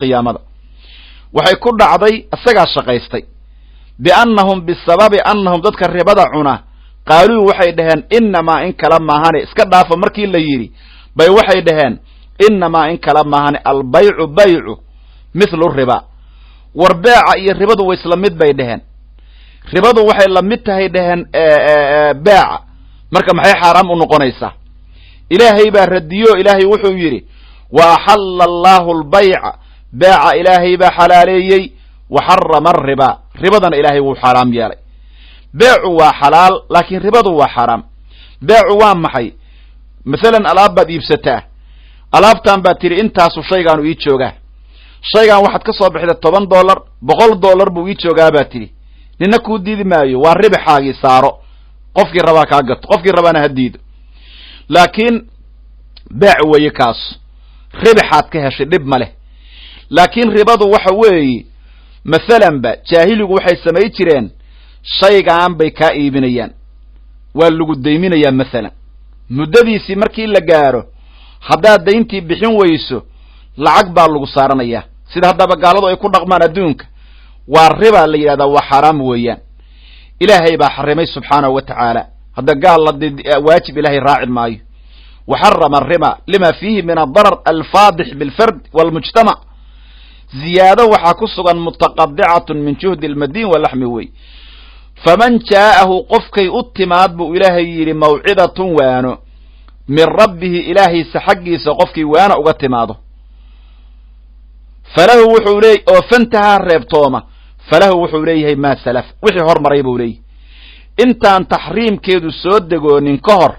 Qiyaamada waxay ku dhacday isagaa shaqaystay. Biannahum, bisababi annahum, dadka ribada cuna, qaaluu waxay dhaheen: "Innamaa, in kala maahane, iska dhaafa." Markii la yidhi bay waxay dhaheen: "Innamaa, in kala maahane, albaycu baycu mithlu riba." War beeca iyo ribadu way isla mid bay dhaheen. Ribadu waxay la mid tahay, dhaheen, beeca. Marka maxay xaaraam u noqonaysaa? Ilaahay baa radiyo. Ilaahay wuxuu yidhi: "Wa axalla allaahu albayca," beeca Ilaahay baa xalaaleeyey, "wa xarama alribaa," ribadana Ilaahay wuu xaaraam yeelay. Beecu waa xalaal, laakiin ribadu waa xaaraam. Beecu waa maxay? Masalan, alaab baad iibsataa. Alaabtan baad tidhi: "Intaasu shaygaanu ii joogaa." Shaygan waxaad ka soo bixday $10, "$100 buu ii joogaa," baad tidhi. Nina kuu diidi maayo, waa ribixaagii. Saaro, qofkii rabaa kaa gato, qofkii rabaana ha diido, laakiin beec weeye kaas. Ribixaad ka heshay, dhib ma leh. Laakiin ribadu waxa weeye, masalanba, jaahiligu waxay samay jireen: shaygaan bay kaa iibinayaan, waa lagu dayminayaa. Masalan, muddadiisii markii la gaaro, haddaad dayntii bixin weyso, lacag baa lagu saaranayaa, sida haddaba gaaladu ay ku dhaqmaan adduunka. Waa ribaa la yidhahdaa, waa xaaraam weeyaan. Ilaahay baa xarimay subxaanahu wa tacaala. Hadda gaal la waajib Ilaahay raaci maayo. Wa xarama ariba lima fiihi min adarar alfaadix bilfard waalmujtamac. Ziyaado waxaa ku sugan mutaqadicatun min juhdi almadiin walaxmi wey. "Faman jaa'ahu," qofkay u timaad buu Ilaahay yidhi, "mawcidatun," waano, "min rabbihi," Ilaahaysa xaggiisa qofkii waana uga timaado, "falahu," wuxuu leey oo "fantahaa," reebtooma, "falahu," wuxuu leeyahay, "maa salaf," wixii hormaray buu leeyahay. Intaan taxriimkeedu soo degoonin ka hor,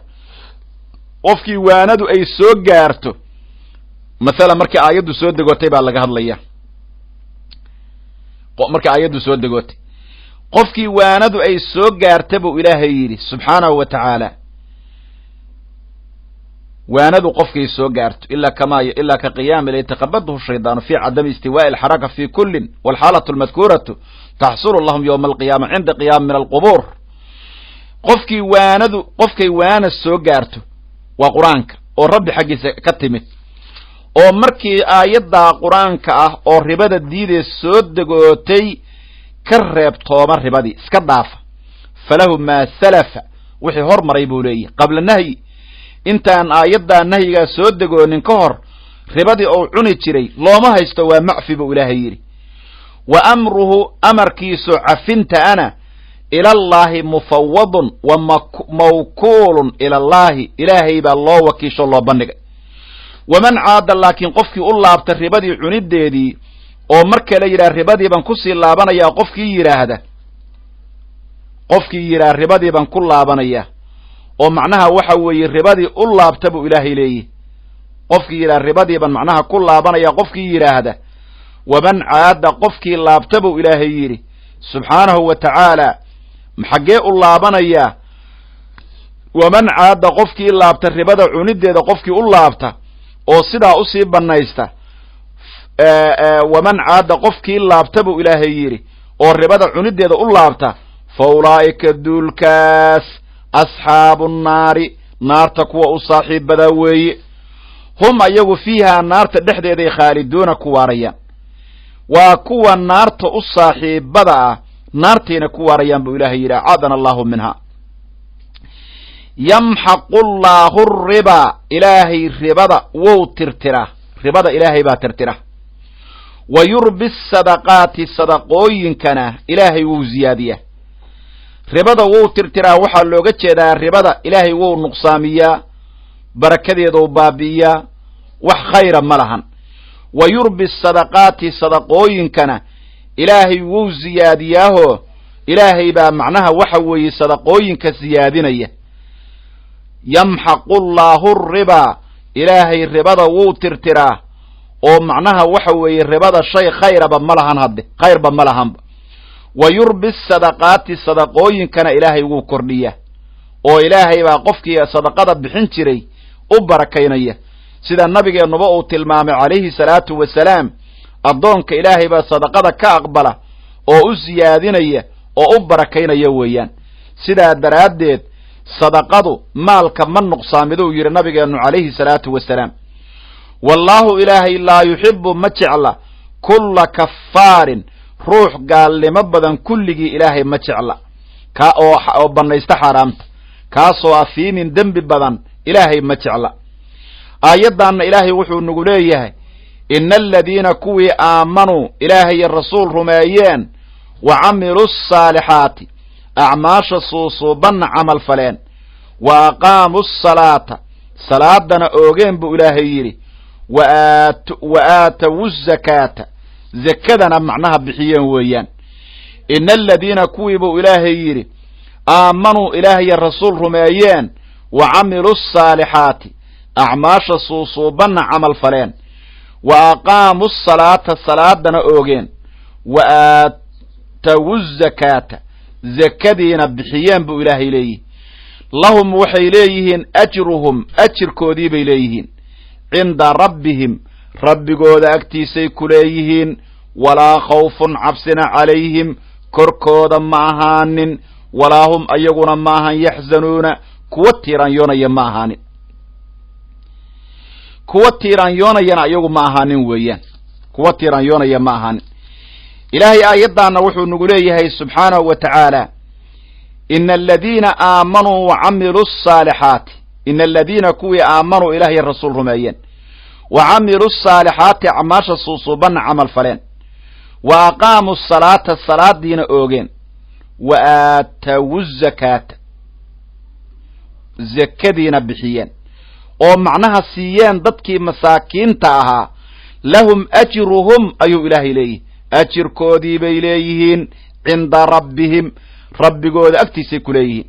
qofkii waanadu ay soo gaarto, masalan markii aayaddu soo degootay baa laga hadlaya, markii aayaddu soo degootay, qofkii waanadu ay soo gaarta buu Ilaahay yidhi subxaanahu wa tacaala, waanadu qofkay soo gaarto, ila kama ilaa ka qiyaami laytaqabadhu shaydaanu fi cadami istiwaa'i alxaraka fi kullin, walxaalatu almadkuuratu taxsulu lahum yowma alqiyaama cinda qiyaam min alqubuur. Qofkii waanadu, qofkay waana soo gaarto, waa Qur-aanka oo Rabbi xaggiisa ka timid, oo markii aayaddaa Qur-aanka ah oo ribada diidee soo degootay ka reebtooma, ribadii iska dhaafa, "falahu maa salafa," wixii hormaray buu leeyahy. Qabla nahyi, intaan aayaddaa nahyigaa soo degoonin ka hor, ribadii ou cuni jiray looma haysto, waa macfi buu Ilaahay yidhi. "Wa amruhu," amarkiisu cafinta ana, "ilallaahi mufawadun wa mawkuulun ilallaahi," Ilaahay baa loo wakiisho, loo bandhigay. "Waman caada," laakiin qofkii u laabta ribadii cunideedii, oo mar kale yidhaha: "Ribadii baan kusii laabanayaa," qofkii yidhaahda, qofkii yidhaha: "Ribadii baan ku laabanayaa," oo macnaha waxa weeye ribadii u laabta buu Ilaahay leeyahy. Qofkii yidhaha: "Ribadii baan macnaha ku laabanaya," qofkii yidhaahda, "waman caada," qofkii laabta buu Ilaahay yidhi subxaanahu wa tacaala, xaggee u laabanayaa? "Waman caada," qofkii laabta ribada cunideeda, qofkii u laabta oo sidaa usii bannaysta, "waman caada," qofkii laabta buu Ilaahay yidhi, oo ribada cunideeda u laabta, "fa ulaa'ika," duulkaas, "asxaabu nnaari," naarta kuwa u saaxiibadaa weeye. "Hum," ayagu, "fiihaa," naarta dhexdeeday, "khaaliduuna," ku waarayaan. Waa kuwa naarta u saaxiibada ah, naartayna ku waarayaan buu Ilaahay yidhi, acaadana allahu minha. "Yamxaqu llaahu ribaa," Ilaahay ribada wou tirtiraa, ribada Ilaahay baa tirtira. "Wa yurbi sadaqaati," sadaqooyinkana Ilaahay wuu ziyaadiyaa. Ribada wou tirtiraa waxaa looga jeedaa ribada Ilaahay wou nuqsaamiyaa, barakadeedou baabi'iyaa, wax khayra ma lahan. "Wa yurbi sadaqaati," sadaqooyinkana Ilaahay wou ziyaadiyaahoo Ilaahay baa macnaha waxa weeye sadaqooyinka siyaadinaya. "Yamxaqu llaahu ribaa," Ilaahay ribada wuu tirtiraa, oo macnaha waxa weeye ribada shay khayraba ma lahan, hadde khayrba ma lahanba. "Wa yurbi sadaqaati," sadaqooyinkana Ilaahay wuu kordhiyaa, oo Ilaahay baa qofkii sadaqada bixin jiray u barakaynaya, sida nabigeennuba uu tilmaamay calayhi salaatu wasalaam. Addoonka Ilaahay baa sadaqada ka aqbala oo u siyaadinaya oo u barakaynaya weeyaan. Sidaa daraaddeed sadaqadu maalka ma nuqsaamiduu yidhi nabigeennu calayhi salaatu wasalaam. "Wallaahu," Ilaahay, "laa yuxibu," ma jecla. Kulla kafaarin, ruux gaalnimo badan kulligii ilaahay ma jecla, ka oo bannaysta xaaraamta, kaasoo afiimin dembi badan ilaahay ma jecla. Aayaddaanna ilaahay wuxuu nagu leeyahay, ina aladiina kuwii aamanuu ilaahay iyo rasuul rumeeyeen, wa camiluu asaalixaati, acmaasha suusuubanna camal faleen, wa aqaamuu asalaata, salaadana oogeen buu ilaahay yidhi, wa aatawu zakaata, zakadana macnaha bixiyeen weeyaan. Ina aladiina kuwii buu ilaahay yidhi aamanuu ilaahay iyo rasuul rumeeyeen, wa camiluu asaalixaati, acmaasha suusuubanna camal faleen, wa aqaamuu asalaata, salaadana oogeen, wa aatawu zakaata, zakadiina bixiyeen buu ilaahay leeyihi. Lahum waxay leeyihiin ajruhum, ajirkoodii bay leeyihiin, cinda rabbihim, rabbigooda agtiisay ku leeyihiin, walaa khawfun cabsina calayhim, korkooda ma ahaanin, walaa hum ayaguna ma ahan yaxzanuuna, kuwa tiiraanyoonaya ma ahaanin, kuwa tiiraanyoonayana ayagu ma ahaanin weeyaan, kuwa tiiraanyoonaya ma ahaanin. Ilaahay aayaddaana wuxuu nagu leeyahay subxaanahu wa tacaala, ina aladiina aamanuu wa camiluu asaalixaati, ina aladiina kuwii aamanuu ilahay rasuul rumeeyeen, wa camiluu asaalixaati, acmaasha suusuubanna camal faleen, wa aqaamuu asalaata, salaadiina oogeen, wa aatawu zakaata, zakadiina bixiyeen, oo macnaha siiyeen dadkii masaakiinta ahaa, lahum ajruhum ayuu ilaahay leeyihi, ajirkoodii bay leeyihiin cinda rabbihim, rabbigooda agtiisay ku leeyihiin.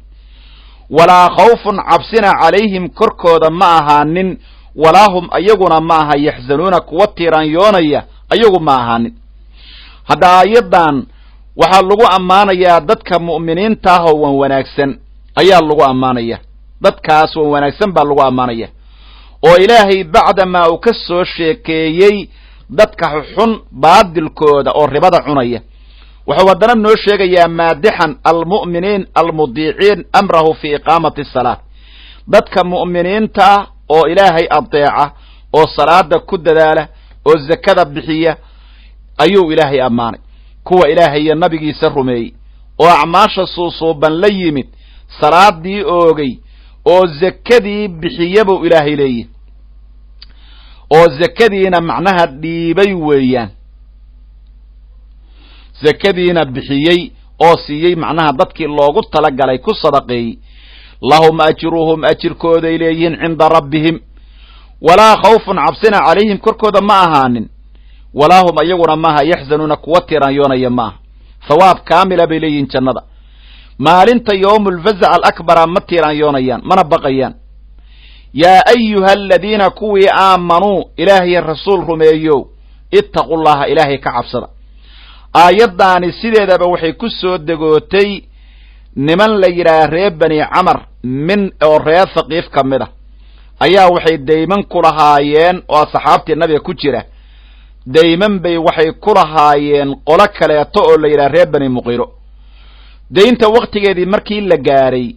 Walaa khawfun cabsina calayhim, korkooda ma ahaanin, walaa hum ayaguna ma aha yaxzanuuna, kuwa tiiraanyoonaya ayagu ma ahaanin. Hadda aayaddan waxaa lagu ammaanayaa dadka mu'miniinta ah oo wan wanaagsan ayaa lagu ammaanaya, dadkaas wan wanaagsan baa lagu ammaanaya, oo ilaahay bacdamaa uu ka soo sheekeeyey dadka xun baadilkooda oo ribada cunaya, wuxuu haddana noo sheegayaa maadixan almu'miniin almudiiciin amrahu fii iqaamati asalaat, dadka mu'miniinta ah oo ilaahay adeeca oo salaada ku dadaala oo zakada bixiya ayuu ilaahay ammaanay, kuwa ilaahay iyo nabigiisa rumeeyey oo acmaasha suusuuban la yimid, salaadii oogay oo zakadii bixiya buu ilaahay leeyihi, oo zakadiina macnaha dhiibay weeyaan, zakadiina bixiyey oo siiyey macnaha dadkii loogu talagalay ku sadaqeeyey. Lahum ajruhum, ajirkooday leeyihiin cinda rabbihim, walaa khawfun cabsina calayhim, korkooda ma ahaanin, walaa hum ayaguna maaha yaxzanuuna, kuwa tiiraanyoonaya maaha. Thawaab kaamila bay leeyihiin jannada. Maalinta yowmulfazac alakbara ma tiiraanyoonayaan mana baqayaan. Yaa ayuha aladiina kuwii aamanuu ilaahay rasuul rumeeyow, ittaqullaha, ilaahay ka cabsada. Aayaddaani sideedaba waxay ku soo degootay niman la yidhaah reer bani camar min oo reer thaqiif ka mid ah, ayaa waxay dayman ku lahaayeen oo asxaabtii nabiga ku jira, dayman bay waxay ku lahaayeen qolo kaleeto oo la yidhaha reer bani muqiiro. Daynta waktigeedii markii la gaaray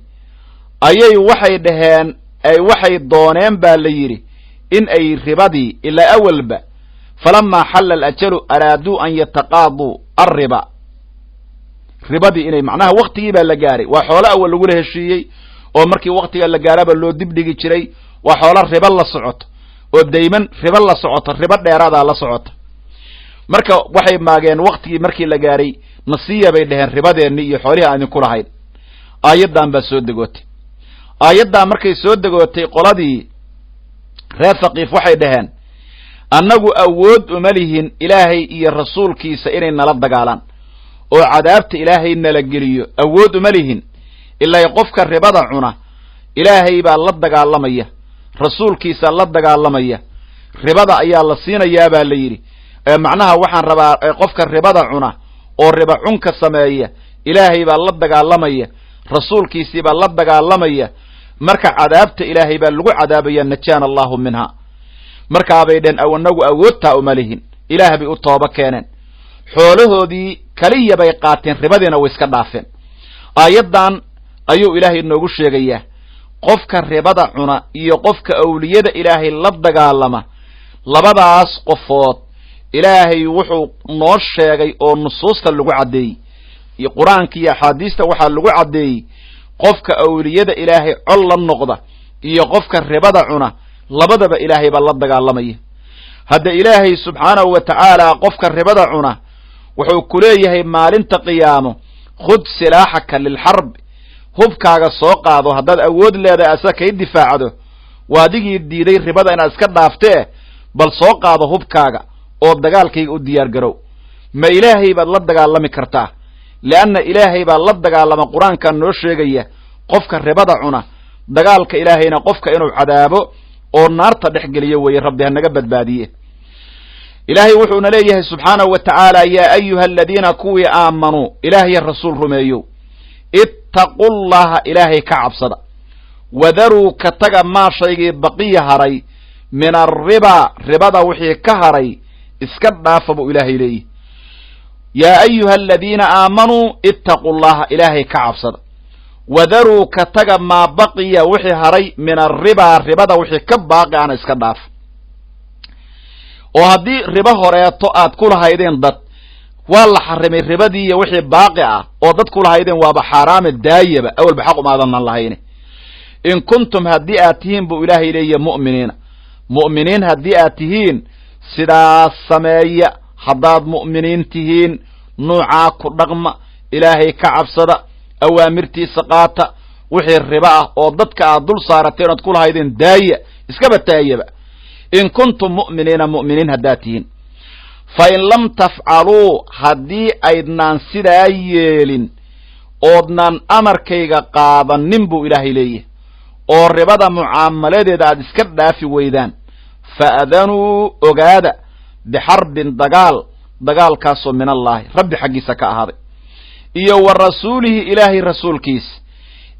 ayay waxay dhaheen, ay waxay dooneen baa la yidhi in ay ribadii ilaa awalba, falamaa xalla alajalu araaduu an yataqaaduu alriba, ribadii inay macnaha waktigii baa la gaaray, waa xoolo awal lagula heshiiyey oo markii waktiga la gaaraba loo dibdhigi jiray, waa xoolo ribo la socoto oo dayman ribo la socoto, ribo dheeraadaa la socota. Marka waxay maageen waktigii markii la gaaray, nasiya bay dheheen ribadeennii iyo xoolihii aan idinku lahayn. Aayaddan baa soo degootay. Aayaddan markay soo degootay qoladii reer thaqiif waxay dhaheen, annagu awood uma lihin ilaahay iyo rasuulkiisa inay nala dagaalaan oo cadaabta ilaahay nala geliyo, awood uma lihin, ilaa qofka ribada cuna ilaahay baa la dagaalamaya, rasuulkiisa la dagaalamaya, ribada ayaa la siinayaa baa la yidhi. Macnaha waxaan rabaa qofka ribada cuna oo riba cunka sameeya ilaahay baa la dagaalamaya, rasuulkiisii baa la dagaalamaya, marka cadaabta ilaahay baa lagu cadaabaya, najaana allahu minha. Markaabay dheen anagu awoodtaa uma lihin, ilaah bay u tooba keeneen, xoolahoodii kaliya bay qaateen, ribadiina way iska dhaafeen. Aayaddan ayuu ilaahay noogu sheegayaa qofka ribada cuna iyo qofka awliyada ilaahay la dagaalama, labadaas qofood Ilaahay wuxuu noo sheegay oo nusuusta lagu caddeeyey, iyo qur-aanka iyo axaadiista waxaa lagu caddeeyey, qofka awliyada ilaahay col la noqda iyo qofka ribada cuna labadaba ilaahay baa la dagaalamaya. Hadda ilaahay subxaanahu wa tacaala qofka ribada cuna wuxuu ku leeyahay maalinta qiyaamo, khud silaaxaka lilxarb, hubkaaga soo qaado haddaad awood leedahay asaga kay difaacdo. Waa adigii diiday ribada inaad iska dhaaftee, bal soo qaado hubkaaga oo dagaalkayga u diyaar garow. Ma ilaahay baad la dagaalami kartaa? Leanna ilaahay baa la dagaalama, qur-aankaa noo sheegaya qofka ribada cuna dagaalka ilaahayna qofka inuu cadaabo oo naarta dhex geliyo weeye. Rabbi hanaga badbaadiye. Ilaahay wuxuuna leeyahay subxaanahu wa tacaala, yaa ayuha aladiina kuwii aamanuu, ilaahya rasuul rumeeyow, ittaqullaha, ilaahay ka cabsada, wadaruu, ka taga, maa shaygii baqiya haray, min alribaa, ribada wixii ka haray iska dhaafa buu ilaahay leeyahy. Yaa ayuha aladiina aamanuu ittaquu llaha, ilaahay ka cabsada, wadaruu, ka taga, maa baqiya wixii haray, min alribaa, ribada wixii ka baaqi ana iska dhaafa. Oo haddii ribo horeeto aad ku lahaydeen dad, waa la xarimay ribadii iyo wixii baaqi ah oo dad ku lahaydeen waaba xaaraame, daayaba, awalba xaq umaadannan lahayne. In kuntum, haddii aad tihiin buu ilaahay leeyahy, mu'miniina, mu'miniin haddii aad tihiin, sidaas sameeya. Haddaad mu'miniin tihiin, nuucaa ku dhaqma, ilaahay ka cabsada, awaamirtiisa qaata, wixii ribo ah oo dadka aad dul saarateen oad ku lahaydeen daaya, iskaba taayaba. In kuntum mu'miniina, mu'miniin haddaad tihiin. Fa in lam tafcaluu, haddii aydnaan sidaa yeelin oodnaan amarkayga qaadanin buu ilaahay leeyahay, oo ribada mucaamaladeeda aad iska dhaafi weydaan, fa'danuu, ogaada, bixarbin, dagaal, dagaalkaasoo min allaahi, rabbi xaggiisa ka ahaaday, iyo wa rasuulihi, ilaahay rasuulkiisa.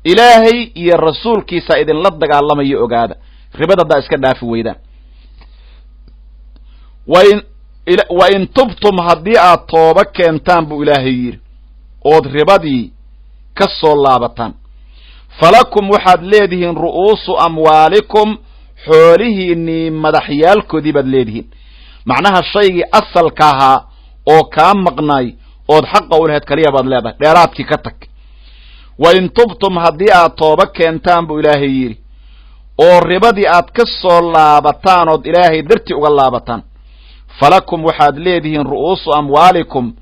Ilaahay iyo rasuulkiisa idinla dagaalamayo, ogaada, ribada haddaa iska dhaafi weydaan. Wa in tubtum, haddii aad tooba keentaan buu ilaahay yidhi, ood ribadii ka soo laabataan, falakum, waxaad leedihiin, ru'uusu amwaalikum, xoolihiinnii madaxyaalkoodii baad leedihiin. Macnaha shaygii asalka ahaa oo kaa maqnaay ood xaqa u lahayd kaliya baad leedahay, dheeraadkii ka tag. Wa in tubtum, haddii aad tooba keentaan buu ilaahay yidhi, oo ribadii aad ka soo laabataan ood ilaahay dartii uga laabataan, falakum, waxaad leedihiin, ru'uusu amwaalikum,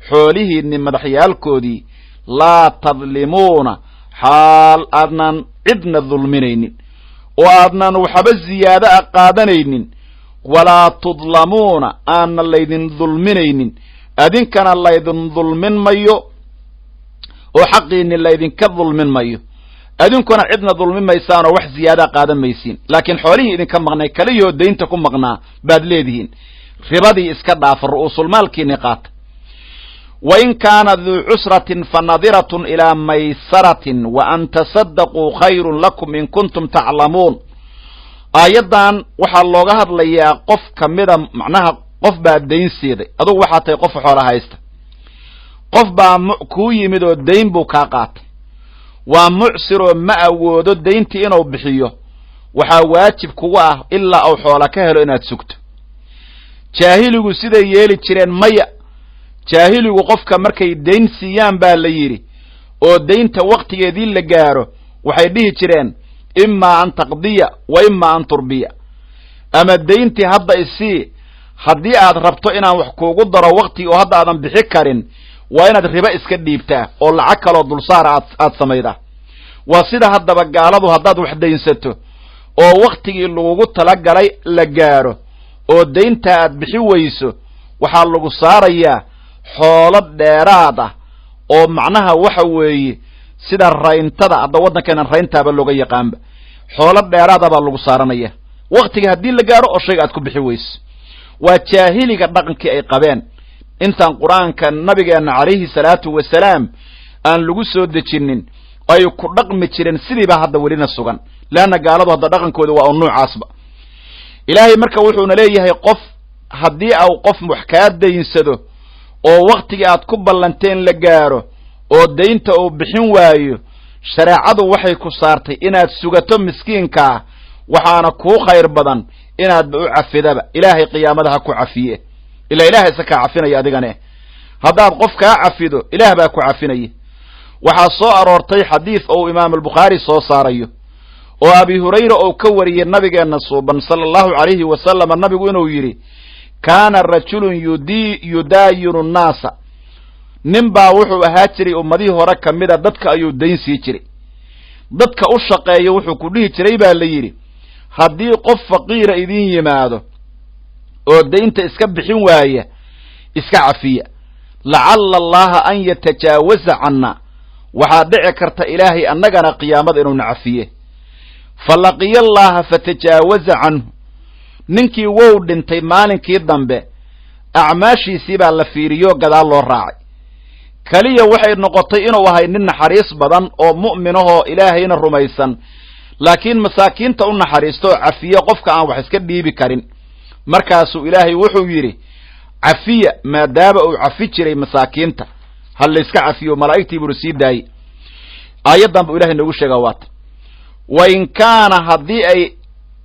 xoolihiinni madaxyaalkoodii, laa tadlimuuna, xaal aadnaan cidna dulminaynin oo aadnaan waxba ziyaado a qaadanaynin, walaa tudlamuuna, aanna laydin dulminaynin, adinkana laydin dulmin mayo oo xaqiinni laydinka dulmin mayo, adinkuna cidna dulmin maysaanoo wax ziyaadaa qaadan maysiin, laakiin xoolihii idinka maqnay kaliyahoo daynta ku maqnaa baad leedihiin. Ribadii iska dhaafa, ru'uusulmaalkiinni qaata. Wa in kaana duu cusratin fa nadiratun ilaa maysaratin wa an tasaddaquu khayrun lakum in kuntum taclamuun. Aayaddan waxaa looga hadlayaa qof kamida, macnaha qof baa dayn siiday, adugu waxaa tahay qof xoola haysta, qof baa kuu yimid oo dayn buu kaa qaatay, waa mucsiroo ma awoodo dayntii inuu bixiyo. Waxaa waajib kugu ah ilaa uu xoola ka helo inaad sugto. Jaahiligu siday yeeli jireen maya. Jaahiligu qofka markay dayn siiyaan baa la yidhi, oo daynta waktigeedii la gaaro, waxay dhihi jireen imaa an taqdiya wa imaa an turbiya, ama dayntii hadda isii, haddii aad rabto inaan wax kuugu daro waktigii oo hadda aadan bixi karin, waa inaad ribo iska dhiibtaa oo lacag kaloo dulsaara aad samaydaa. Waa sida haddaba gaaladu, haddaad wax daynsato oo waktigii lagugu talagalay la gaaro oo dayntaa aad bixi weyso, waxaa lagu saarayaa xoolo dheeraad ah, oo macnaha waxa weeye sida rayntada, hadda waddankeenan rayntaaba looga yaqaanba, xoolo dheeraada baa lagu saaranaya waktiga haddii la gaaro oo shayga aad ku bixi weyso. Waa jaahiliga dhaqankii ay qabeen intaan qur-aanka nabigeenna calayhi salaatu wasalaam aan lagu soo dejinin ay ku dhaqmi jireen, sidiibaa hadda welina sugan, leanna gaaladu hadda dhaqankooda waa un nuucaasba. Ilaahay marka wuxuuna leeyahay, qof haddii au qof wax kaa daynsado oo waktigii aad ku ballanteen la gaaro oo daynta uu bixin waayo, shareecadu waxay ku saartay inaad sugato miskiinkaa, waxaana kuu khayr badan inaadba u cafidaba. Ilaahay qiyaamada ha ku cafiye. Ilaa ilaah isa kaa cafinaya adigane. Haddaad qof kaa cafido, ilaah baa ku cafinaya. Waxaa soo aroortay xadiid ou imaam albukhaari soo saarayo oo Abi Hurayra ou ka wariyey nabigeenna suuban sala allahu calayhi wasalama, nabigu inuu yidhi: "Kaana rajulun yudaayinu nnaasa." Nin baa wuxuu ahaa jiray ummadihii hore ka mida, dadka ayuu dayn sii jiray. Dadka u shaqeeya wuxuu ku dhihi jiray, baa la yidhi, "Haddii qof faqiira idiin yimaado oo daynta iska bixin waaya, iska cafiya. Lacalla Allaha an yatajaawaza canna, waxaa dhici karta Ilaahay annagana qiyaamada inuuna cafiye." Fa laqiya Allaha fatajaawaza canhu. Ninkii wou dhintay. Maalinkii dambe acmaashiisii baa la fiiriyo, gadaal loo raacay. Keliya waxay noqotay inuu ahay nin naxariis badan oo mu'minahoo Ilaahayna rumaysan, laakiin masaakiinta u naxariisto oo cafiye qofka aan wax iska dhiibi karin. Markaasuu Ilaahay wuxuu yidhi: "Cafiya, maadaama uu cafi jiray masaakiinta, ha layska cafiyo." Malaa'igtii buuna sii daayey. Aayaddan buu Ilahay noogu sheegaa, waata: "Wa in kaana",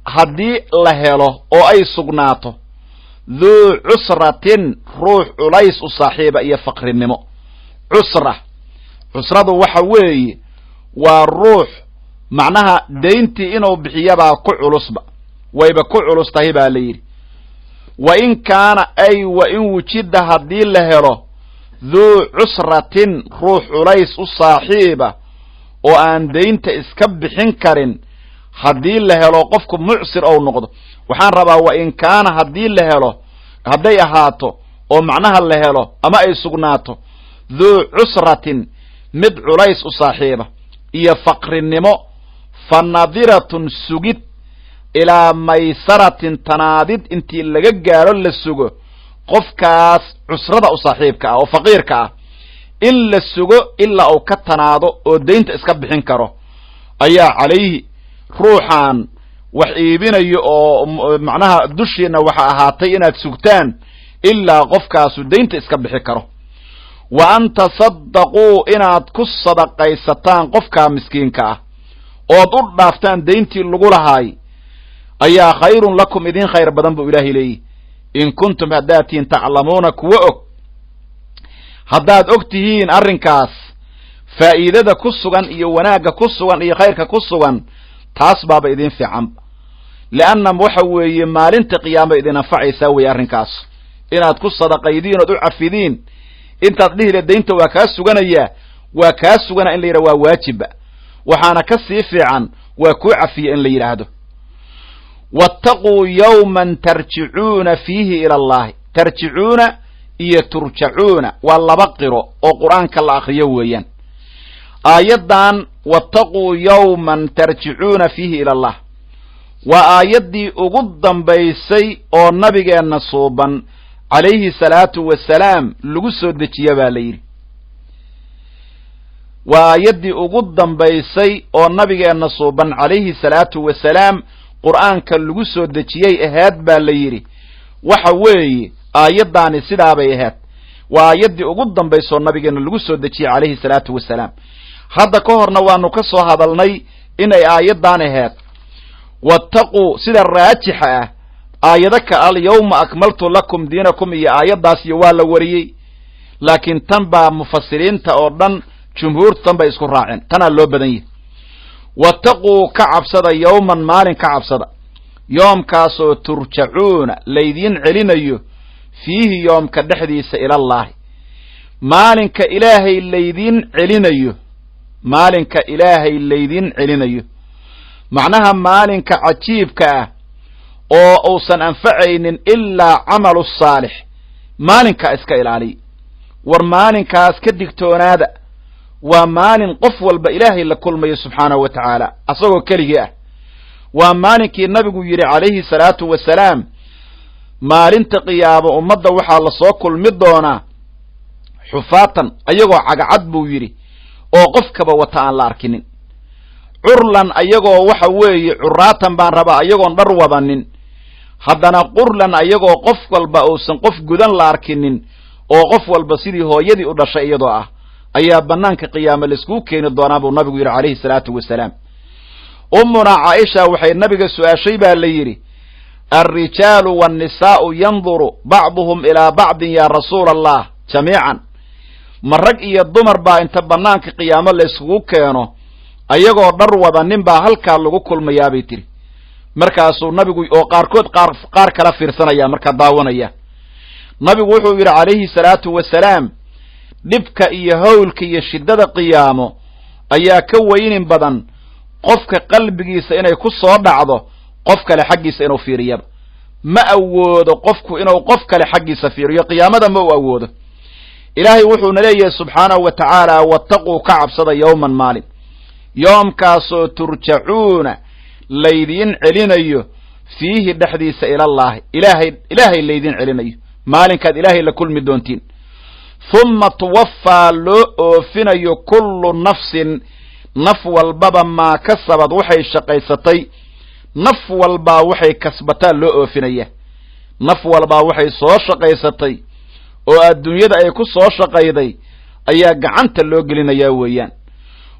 haddii la helo oo ay sugnaato, "duu cusratin", ruux culays u saaxiiba iyo faqrinimo. Cusra, cusradu waxa weeye waa ruux macnaha dayntii inuu bixiyabaa ku culusba, wayba ku culus tahay baa la yidhi. Wa in kaana, ay wa in wujida, haddii la helo, duu cusratin, ruux culays u saaxiiba oo aan daynta iska bixin karin, haddii la helo, qofku mucsir ou noqdo. Waxaan rabaa, wa in kaana, haddii la helo, hadday ahaato oo macnaha la helo ama ay sugnaato, duu cusratin, mid culays u saaxiiba iyo faqrinimo, fa nadiratun, sugid, ilaa maysaratin, tanaadid intii laga gaaro la sugo qofkaas cusrada u saaxiibka ah oo faqiirka ah, in la sugo ilaa uu ka tanaado oo daynta iska bixin karo, ayaa calayhi, ruuxaan wax iibinayo oo macnaha dushiina waxa ahaatay inaad sugtaan ilaa qofkaasu daynta iska bixi karo. Wa an tasaddaquu, inaad ku sadaqaysataan qofkaa miskiinka ah ood u dhaaftaan dayntii lagu lahaay, ayaa khayrun lakum, idin khayr badan buu Ilaahay leeyihi, in kuntum, haddaad tihiin, taclamuuna, kuwa og. Haddaad og tihiin arrinkaas faa'iidada ku sugan iyo wanaagga ku sugan iyo khayrka ku sugan, taas baaba idin fiicanba, lianna waxa weeye maalinta qiyaama idin anfacaysaa weeye arrinkaas, inaad ku sadaqaydiin ood u cafidiin intaad dhihile daynta waa kaa suganayaa. Waa kaa sugana in la yidhaha waa waajibba, waxaana ka sii fiican waa kuu cafiya in la yidhaahdo. Wattaquu yawman tarjicuuna fiihi ila Allahi. Tarjicuuna iyo turjacuuna waa laba qiro oo Qur-aanka la akriyo weeyaan. Aayaddan "wattaquu yawman tarjicuuna fiihi ila Allah" waa aayaddii ugu dambaysay oo nabigeenna suuban calayhi salaatu wasalaam lagu soo dejiye baa la yidhi. Waa aayaddii ugu dambaysay oo nabigeenna suuban calayhi salaatu wasalaam Qur'aanka lagu soo dejiyey aheed baa la yidhi. Waxa weeye aayaddaani sidaabay aheed, waa aayaddii ugu dambaysoo nabigeenna lagu soo dejiyey calayhi salaatu wasalaam. Hadda ka horna waanu ka soo hadalnay inay aayaddan aheed "wattaquu". Sida raajixa ah, aayado ka "alyawma akmaltu lakum diinakum" iyo aayaddaas iyo waa la wariyey, laakiin tan baa mufasiriinta oo dhan, jumhuurtu tan bay isku raaceen, tanaa loo badan yahay. Wattaquu, ka cabsada, yowman, maalin ka cabsada, yoomkaasoo turjacuuna, laydiin celinayo, fiihi, yoomka dhexdiisa, ilallaahi, maalinka Ilaahay laydiin celinayo. Maalinka Ilaahay laydiin celinayo, macnaha maalinka cajiibka ah oo uusan anfacaynin ilaa camalu saalix, maalinkaa iska ilaaliya. War maalinkaas ka digtoonaada. Waa maalin qof walba Ilaahay la kulmayo subxaanahu wa tacaala asagoo keligii ah. Waa maalinkii nabigu yidhi calayhi salaatu wasalaam: "Maalinta qiyaamo ummadda waxaa lasoo kulmi doonaa xufaatan, ayagoo cagacad," buu yidhi, "oo qofkaba wata aan la arkinin, curlan, ayagoo waxa weeye curaatan baan rabaa, ayagoon dhar wadanin, haddana qurlan, ayagoo qof walba uusan qof gudan la arkinin, oo qof walba sidii hooyadii u dhashay iyadoo ah ayaa bannaanka qiyaame laiskugu keeni doonaa," buu nabigu yidhi calayhi salaatu wasalaam. Ummunaa Caaisha waxay nabiga su-aashay baa la yidhi Alrijaalu waannisaa'u yanduru bacduhum ilaa bacdin yaa rasuula allah jamiican. Ma rag iyo dumar baa inta bannaanka qiyaamo la yskugu keeno ayagoo dhar wada nin baa halkaa lagu kulmayaabay tidhi. Markaasuu nabigu oo qaarkood qaar kala fiirsanaya markaa daawanaya. Nabigu wuxuu yidhi calayhi salaatu wasalaam, dhibka iyo howlka iyo shiddada qiyaamo ayaa ka weynin badan qofka qalbigiisa inay ku soo dhacdo qof kale xaggiisa inuu fiiriyaba. Ma awoodo qofku inuu qof kale xaggiisa fiiriyo, qiyaamada ma u awoodo. Ilaahay wuxuuna leeyahay subxaanahu wa tacaala, wattaquu, ka cabsada, yowman, maalin, yoomkaasoo turjacuuna, laydiin celinayo, fiihi, dhexdiisa, ilallaahi, ilaahay, ilaahay laydiin celinayo, maalinkaad ilaahay la kulmi doontiin. Humma tuwafaa, loo oofinayo, kullu nafsin, naf walbaba, maa kasabad, waxay shaqaysatay. Naf walbaa waxay kasbataa loo oofinaya. Naf walbaa waxay soo shaqaysatay oo adduunyada ay ku soo shaqayday ayaa gacanta loo gelinayaa weeyaan.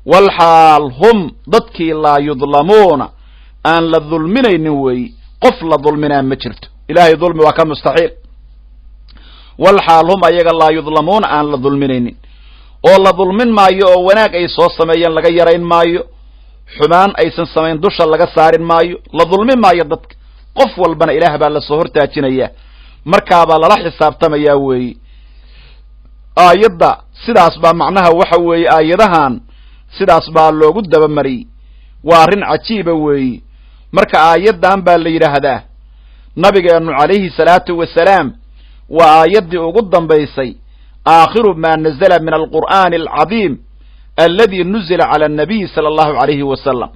Walxaal hum, dadkii, laa yudlamuuna, aan la dulminaynin weeyi. Qof la dulminaa ma jirto, ilaahay dulmi waa ka mustaxiil. Walxaal hum, ayaga, laa yudlamuuna, aan la dulminaynin, oo la dulmin maayo, oo wanaag ay soo sameeyeen laga yarayn maayo, xumaan aysan samayn dusha laga saarin maayo, la dulmin maayo dadka. Qof walbana ilaah baa lasoo hortaajinayaa, markaabaa lala xisaabtamayaa weeye. Aayadda sidaas baa macnaha waxa weeye, aayadahan sidaas baa loogu dabamariyey. Waa arrin cajiiba weeye. Marka aayaddan baa la yidhaahdaa nabigeennu calayhi salaatu wasalaam waa aayaddii ugu dambaysay, aakhiru maa nazala min alqur'aani alcadiim alladii nuzila cala annabiyi sala allahu calayhi wasalam.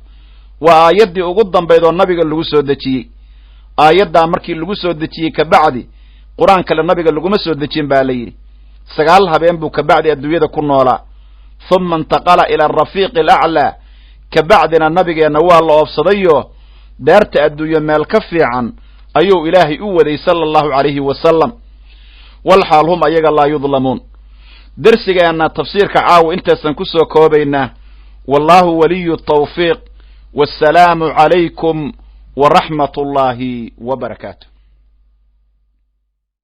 Waa aayaddii ugu dambayd oo nabiga lagu soo dejiyey. Aayaddaa markii lagu soo dejiyey kabacdi qur-aan kale nabiga laguma soo dejin baa la yidhi. 9 habeen buu kabacdi adduunyada ku noolaa. Huma intaqala ila arafiiqi alaclaa, kabacdina nabigeenna waa la oobsadayoo daarta adduunyo meel ka fiican ayuu ilaahay u waday, sala allahu calayhi wasalam. Walxaal hum, ayaga, laa yudlamuun. Dersigeenna tafsiirka caawa intaasaan ku soo koobaynaa. Wallaahu waliyu tawfiiq. Wassalaamu calaykum waraxmat ullaahi wa barakaatu.